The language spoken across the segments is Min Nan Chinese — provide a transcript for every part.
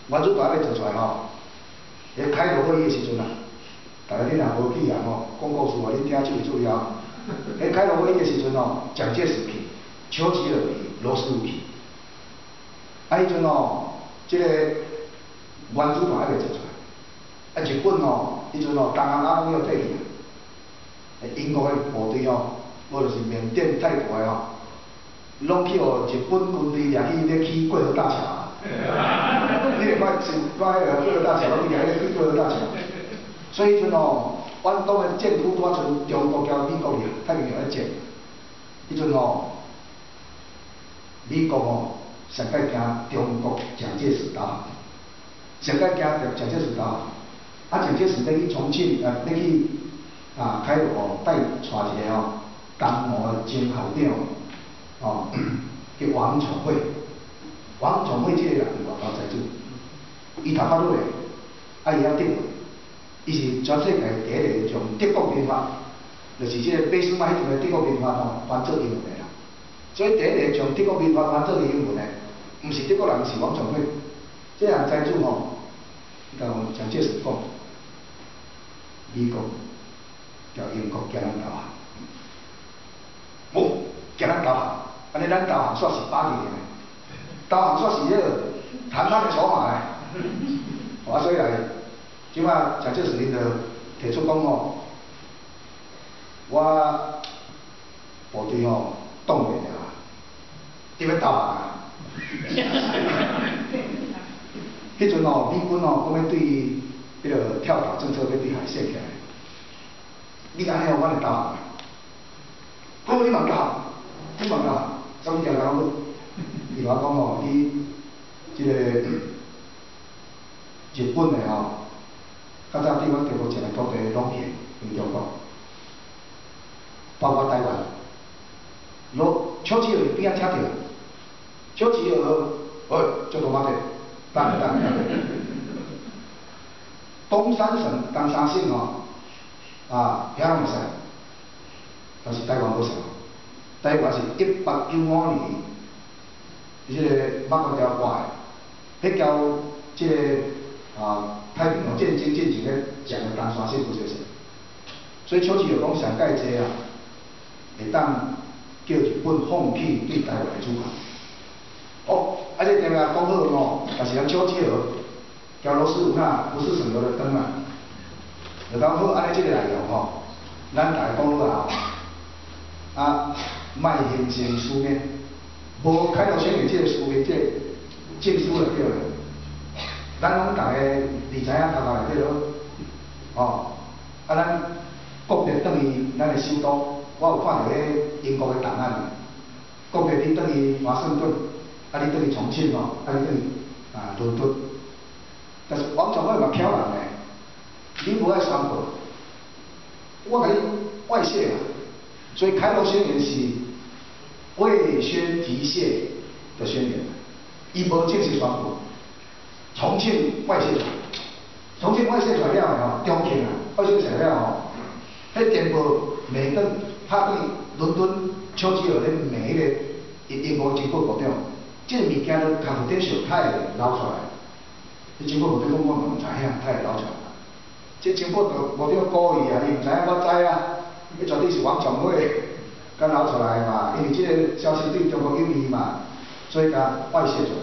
原子彈猶未做出來吼，彼開羅會議的時陣啊，逐家恁若無去啊吼，講故事啊，恁聽注意注意啊。彼開羅會議的時陣吼，蔣介石去，丘吉爾去，羅斯福去。啊，彼陣吼，這個原子彈猶未做出來，啊，日本吼，彼陣吼，東南亞攏予退去啊，英國的部隊吼，無就是緬甸、泰國的吼，攏去予日本軍隊掠去咧起過河大橋啊！你會看是看彼个過河大橋，攏去掠咧起過河大橋。所以彼陣吼，遠東的戰區拄仔剩中國佮美國爾，太平洋咧戰。彼陣吼，美國吼上蓋驚中國蔣介石投降，上蓋驚蔣介石投降。啊，蔣介石欲去重慶，欲去啊開羅帶帶一个吼東吳的前校長，吼，叫王寵惠。王寵惠這個人是外交才子，伊讀法律的，啊伊曉德文，伊是全世界第一个將德國民法，就是這個俾斯麥彼陣的德國民法吼翻做英文的啦。所以第一个將德國民法翻做英文的，毋是德國人，是王寵惠。這人才子吼，伊共蔣介石講，美國共英國驚咱投降，無驚咱投降，按呢咱投降煞是百二個。投降煞是彼个談判的籌碼咧，啊所以來，這擺蔣介石𪜶就提出講吼，我部隊吼擋袂牢啊，得欲投降啊。彼陣吼，美軍吼講欲對彼个跳島政策欲對海線起來，你按呢吼，阮會投降。好，你嘛投降，你嘛投降，啥物件講好？伊共我講吼，你這个日本的吼，較早對阮中國一个土地攏還予中國，包括台灣。羅丘吉爾邊仔聽著，丘吉爾，喂，這都馬的，等等等。東三省、東三省吼，啊，遐攏會使，但是台灣無使。台灣是1895年，這个馬關條割的，彼交這个啊太平洋戰爭進前咧，蔣的東三省有這個。所以丘吉爾講上蓋濟啊，會當叫日本放棄對台灣的主權。哦，啊這電話講好吼，但是咱丘吉爾交羅斯福那不是省油的燈啊。就講好，按呢這个內容吼，咱逐家講好啊，啊，莫形成書面，無開羅宣言這個書面這個證書就對了。咱攏逐家你知影頭殼內底咯，吼，啊咱國別轉去咱的首都，我有看著彼英國的檔案，國別你轉去華盛頓，啊你轉去重慶吼，啊你轉去啊倫敦，但是王寵惠嘛巧人咧，你無愛宣布，我共你外泄嘛，所以開羅宣言是未宣即泄的宣言，伊無正式宣布。重慶外泄出來，重慶外泄出來了吼，重慶啊，外泄出來了吼，彼電報罵轉拍轉倫敦丘吉爾咧罵彼個英英國情報部長，這個物件都 confidential，太會流出來。彼情報部長講我嘛毋知影，太會流出來。這情報部長故意啊，伊毋知影我知啊，彼絕對是王寵惠共流出來嘛，因為這個消息對中國有利嘛，所以共外泄出來。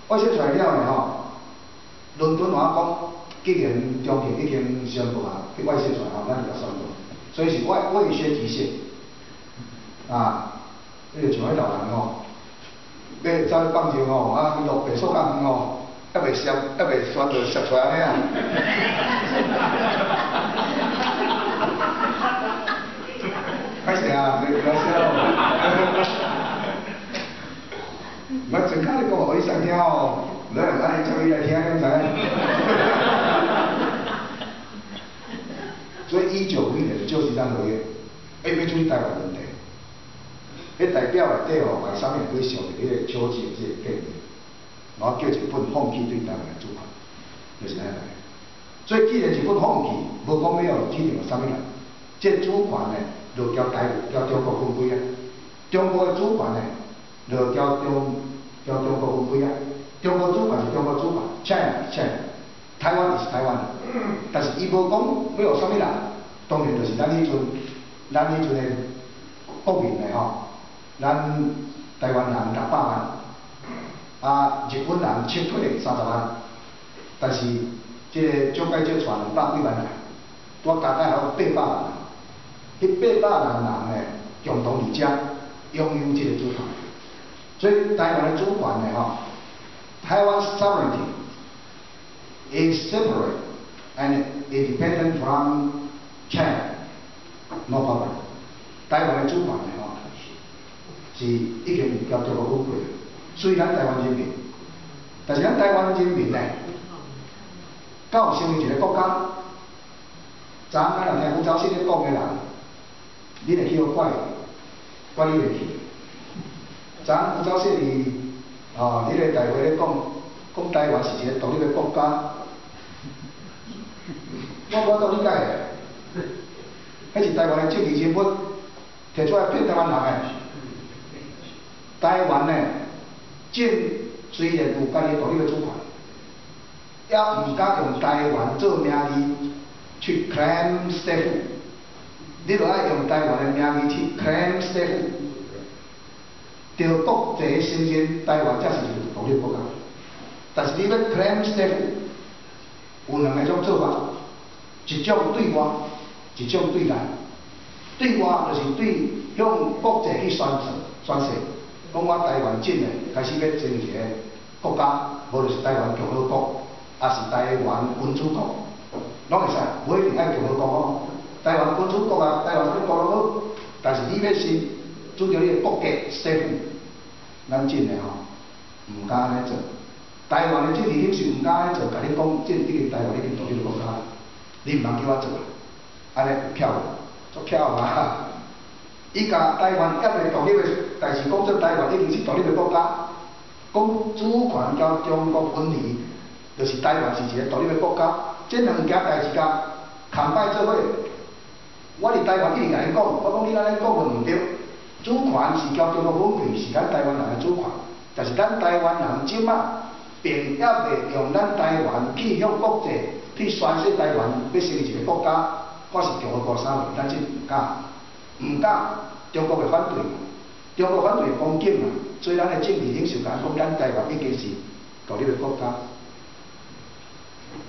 外泄出來了呢吼，倫敦話講，既然中慶已經宣布啊，去外泄出來吼，咱就共宣布，所以是外未宣即泄。啊，你就像彼老人吼，欲走去放尿吼，啊，落廁所較遠吼，猶未泄，猶未宣就泄出來按呢啊。歹勢啊，袂曉笑。我真甲你講，予伊先聽吼，你若按呢照伊來聽，你知影？所以1951年的舊金山合約，欲處理台灣問題，彼代表內底吼，嘛有啥物人去想著彼個丘吉爾這個建議，然後叫日本放棄對台灣的主權，就是按呢來。所以既然日本放棄，無講欲予指定啥物人，這個主權呢，就交台交中國分配啊。中國的主權呢，就交中交中國分配啊。中國主權是中國主權，China 是 China，台灣是台灣，但是伊無講欲予啥物人，當然就是咱彼陣的國民的吼，咱台灣人600萬，啊，日本人撤退30萬，但是這個蔣介石帶200幾萬來，拄加加好800萬人，彼八百萬人呢，共同佇遮擁有這個主權，所以台灣的主權呢吼，Taiwan sovereignty is separate and independent from China, no problem。台灣的主權呢吼，是已經共中國分開，所以咱台灣人民，但是咱台灣人民呢，敢有成為一個國家？昨昏咱若聽胡昭憲咧講的人，你會去予怪，怪你袂去。昨昏胡昭憲伊哦，彼個大會咧講，講台灣是一個獨立的國家，我無法度理解，彼是台灣的政治人物提出來騙台灣人的。台灣呢，政雖然有家己獨立的主權，也毋敢用台灣做名義去 claim statehood。你著愛用台灣的名義去 claim statehood，著國際承認台灣才是一個獨立國家。但是你欲 claim statehood，有兩个種做法，一種對外，一種對內。對外就是對向國際去宣示，宣示，講我台灣真的開始欲成為一個國家，無論是台灣共和國，抑是台灣君主國，攏會使，無一定愛共和國哦。台灣君主國啊，台灣啥物國攏好，但是你欲先主張你的國家 statehood，咱真的吼，毋敢按呢做。台灣的政治領袖毋敢按呢做，共你講，這已經台灣已經獨立的國家，你毋通叫我做，按呢有巧無？足巧啊！伊共台灣猶未獨立的代誌講做台灣已經是獨立的國家，講主權交中國分離，就是台灣是一個獨立的國家。這兩件代誌共崁擺做伙，我佇台灣一直共𪜶講，我講你按呢講就毋對。主權是交中國分離，是咱台灣人的主權，但是咱台灣人這馬並猶未用咱台灣去向國際去宣示台灣欲成為一個國家，我是共和國啥物，咱這毋敢，毋敢，中國會反對，中國反對會攻擊嘛，所以咱的政治領袖共咱講，咱台灣已經是獨立的國家，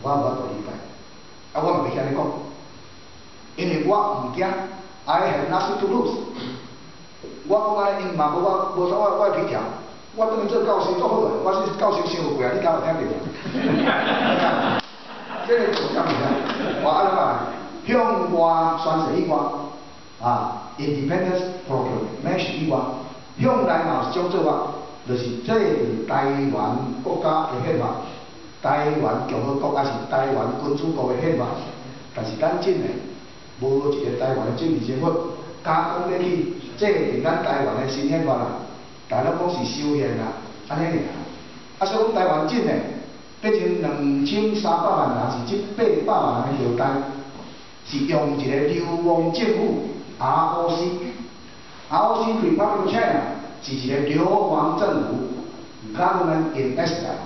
我無法度理解，啊，我嘛袂曉按呢講，因為我毋驚，I have nothing to lose。我講按呢，𪜶嘛無我無啥我的皮條，我轉去做教師足好啊，我是教授傷有過啊，你敢有聽著？這個重點是啥？我按怎講？向外宣示以外，啊，Independence Proclamation 以外，向內嘛有一種做法，就是制定台灣國家的憲法，台灣共和國抑是台灣君主國的憲法，但是咱真的無一個台灣的政治人物，敢講欲去制定咱台灣的新憲法啦，大家攏講是修憲啦，按呢爾。啊，所以講台灣真的變成2300萬人，是這800萬人的後代，是用一個流亡政府 ROC，ROC Republic of China 是一個流亡政府，Government in Exile。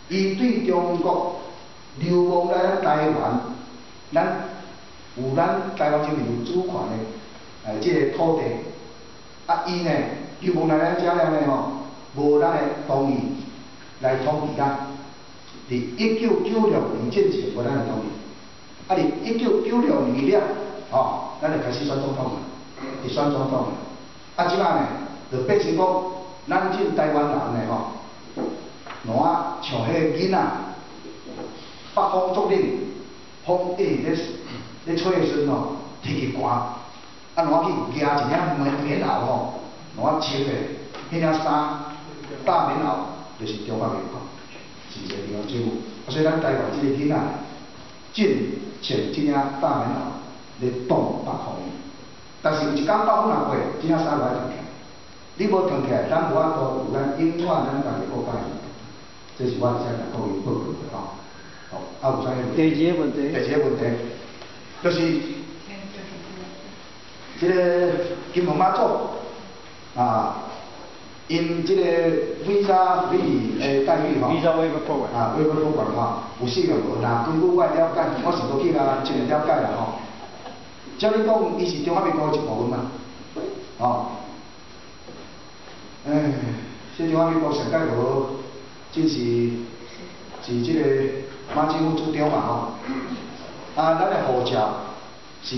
伊對中國流亡來咱台灣，咱有咱台灣這邊有主權的，這個土地，啊，伊呢流亡來咱遮了呢吼，無咱的同意來統治咱。佇1996年進前無咱的同意，啊，佇1996年了，吼，咱就開始選總統啦，佇選總統啦。啊，這擺呢，就變成講，咱這台灣人呢吼，攏啊像彼个囡仔，北風作冷，風一直咧吹的時陣吼，天氣寒，啊，攏去蜈一領棉襖吼，攏啊穿的，彼領衫大棉襖，就是中華民國，是一個地方政府。啊，所以咱台灣這個囡仔，正穿這領大棉襖咧擋北風。但是有一工北風若過，這領衫就愛脫起來。你無脫起來，咱無法度有咱永遠咱家己國家的。這是我佇遮共各位報告的吼。好，啊有啥物問題？第二個問題。第二個問題，就是這個金門馬祖啊， 𪜶這個 visa free 的待遇吼， Visa waiver program 啊，waiver program 吼，有適用無？若根據我的了解，我是無去共真會了解啦吼。照你講，伊是中華民國的一部分嘛，吼。唉，這中華民國上蓋無，真是是這個馬政府主張嘛吼。啊，咱的護照是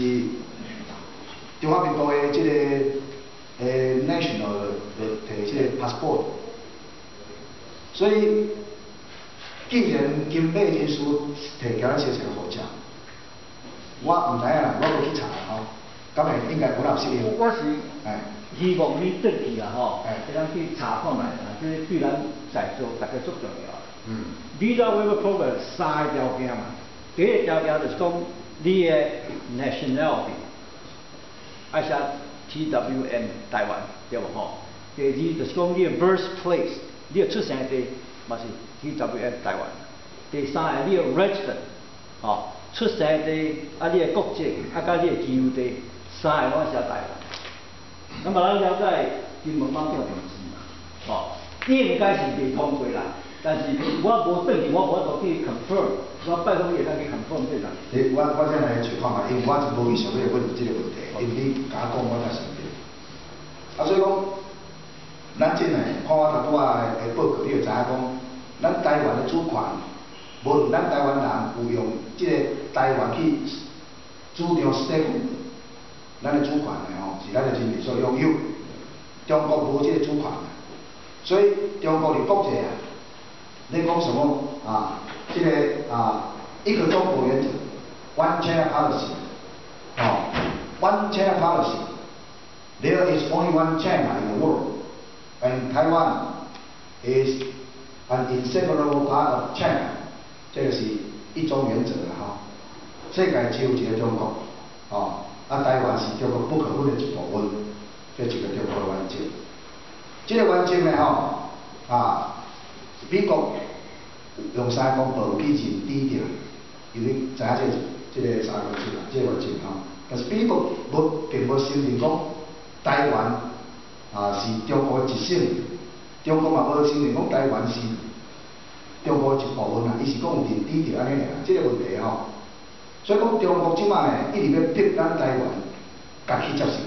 中華民國的這個national 的提這個 passport，所以既然金馬人士提交咱寫一個護照，我毋知影啦，我無去查吼，敢會應該無納適用？我是希望你轉去啦吼，會當去查看覓啦，這個對咱在座大家足重要。Visa waiver program 三個條件嘛，第一個條件就是講你的 nationality 愛寫 TWN 台灣，對無吼？第二就是講你的 birthplace，你的出生地嘛是 TWN 台灣。第三個你的 resident，吼，出生地啊你的國籍啊佮你的居留地，三個攏愛寫台灣。那麼咱了解金門馬祖代誌嘛，吼，應該是袂通過啦。但是我無轉去，我無法度去 confirm，我拜託你會當去 confirm 這個。你我我再來找看覓，因為我就無去想要問這個問題，因為你共我講，我才想著。啊，所以講，咱這呢，看我頭拄仔的報告，你就知影講，咱台灣的主權，無論咱台灣人有用這個台灣去主張 status，咱的主權的吼，是咱的人民所擁有。中國無這個主權，所以中國佇國際啊，你講什麼啊？這個啊，一個中國原則，One China policy，哦，One China policy，there is only one China in the world, and Taiwan is an inseparable part of China。這個是一中原則啦吼。世界只有一個中國，哦，啊，台灣是中國不可分的一部分，這一個中國的原則。這個原則呢吼，啊，美國用三個公報去認知著，因為知影這個三個原則啦，這個原則吼。但是美國無並無承認講台灣啊是中國的一省，中國嘛無承認講台灣是中國的一部分啦，伊是講認知著按呢爾，這個問題吼。所以講中國這擺呢，一直欲逼咱台灣家去接受，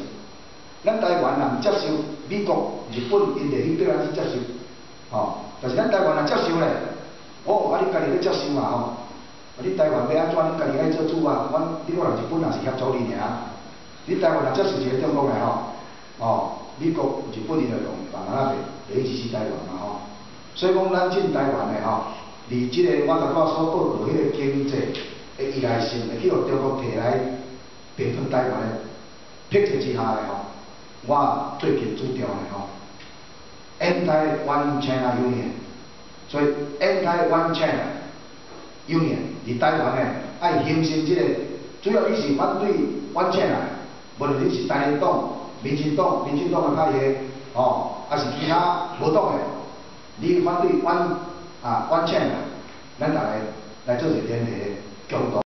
咱台灣若毋接受，美國、日本𪜶會去逼咱去接受，吼。但是咱台灣若接受咧，哦，啊你家己欲接受嘛吼，啊你台灣欲按怎，你家己愛做主啊，阮美國人日本也是協助你爾。你台灣若接受一個中國的吼，哦，美國、日本伊就用慢慢仔袂會支持台灣嘛吼。所以講咱進台灣的吼，離這個我頭拄仔所報告彼個經濟的依賴性會去予中國提來併吞台灣的迫切之下的吼，我最近主張的吼，Anti One China Union，所以 Anti One China Union 佇台灣的愛形成這個，主要你是反對 One China，無論你是台聯黨、民進黨、民進黨的派系，吼，抑是其他無黨的，你反對 One 啊 One China，咱逐个來做一個聯合共同。